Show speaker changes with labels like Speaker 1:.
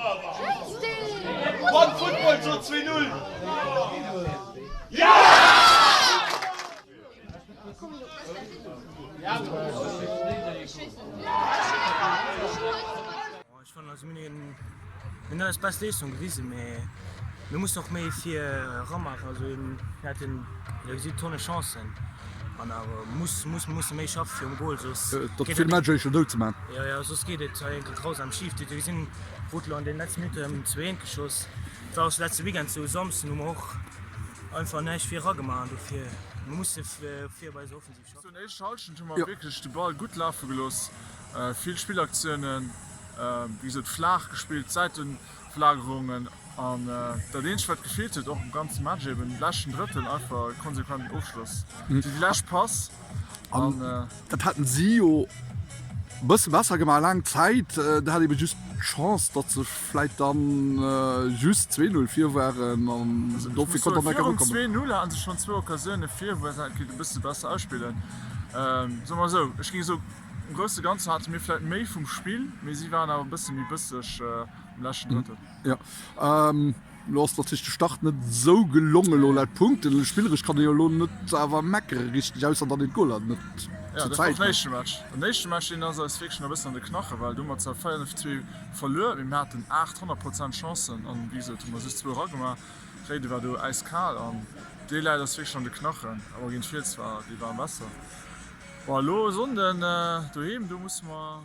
Speaker 1: One Football sot 2 0.
Speaker 2: Ech fannen also mir hunn mir hunn eis best Leeschtung gewisen, mee mir mussen och méi vir eramaachen. Also mir haten jo gesi Tonne Chancen an awer muss muss musse méi schaffe virum Gol, soss
Speaker 3: Dat geet vill Matcher éischter dout ze maachen.
Speaker 2: Jo jo, soss geet et hei enkel grausam schif. Dir hutt jo gesinn, krut lo an den letzte Minutte ëm 2 geschoss. Et war och letzte Weekend sou, Samsden hu mer och einfach näischt vir eragemaach an dofir mir musse vir bei eiser Offensiv schaffen.
Speaker 4: Sou an éischter Halschent hu mer wierklech de Ball gutt lafe gelooss, vill Spillaktiounen, wéi gesot flaach gespillt, Säiteverlagerungen an dat eenzegt wat gefeelt huet och am ganze Match eben de leschten Drëttel einfach e konsequenten Ofschloss, déi lescht Pass
Speaker 3: an. Dat haten si jo e bësse besser gemaach laang Zäit. Do hat ebe just d'Chance, datt se vläit dann just 2, 0 vir waren an dofir konnt dann enker
Speaker 4: Virum
Speaker 3: erukommen.
Speaker 4: 2, 0 haten se schonn zwou Occasiounen vir, wou se hätte kéinte e bësse besser ausspillen. Soe mer esou, ech géing soen, am grousse Ganzen hate mir vläit méi vum Spill, mee si waren awer e bësse méi bësseg am leschten Drëttel.
Speaker 3: Jo. Elo ass natierlech de Start net esou gelongen elo laut Punkten. Spilleresch kann ee jo elo net awer meckere richteg, ausser datt een d'Goler net
Speaker 4: zur
Speaker 3: Zäit
Speaker 4: mécht. Jo, dat war och den éischte Match. Den éischte Match, deen ass eis wierklech nach e bëssen an de Knache well do hu mer zwar 4, 2 verluer, mee mir haten 8 100 Prozent Chancen an wéi gesot hu mer just zwou eragemaach. Réiden war do äiskal an dee läit eis wierklech an de Knachen. Awer géint Fiels war, déi waren besser. Bon, elo e Sonnden doheem, do musse mer.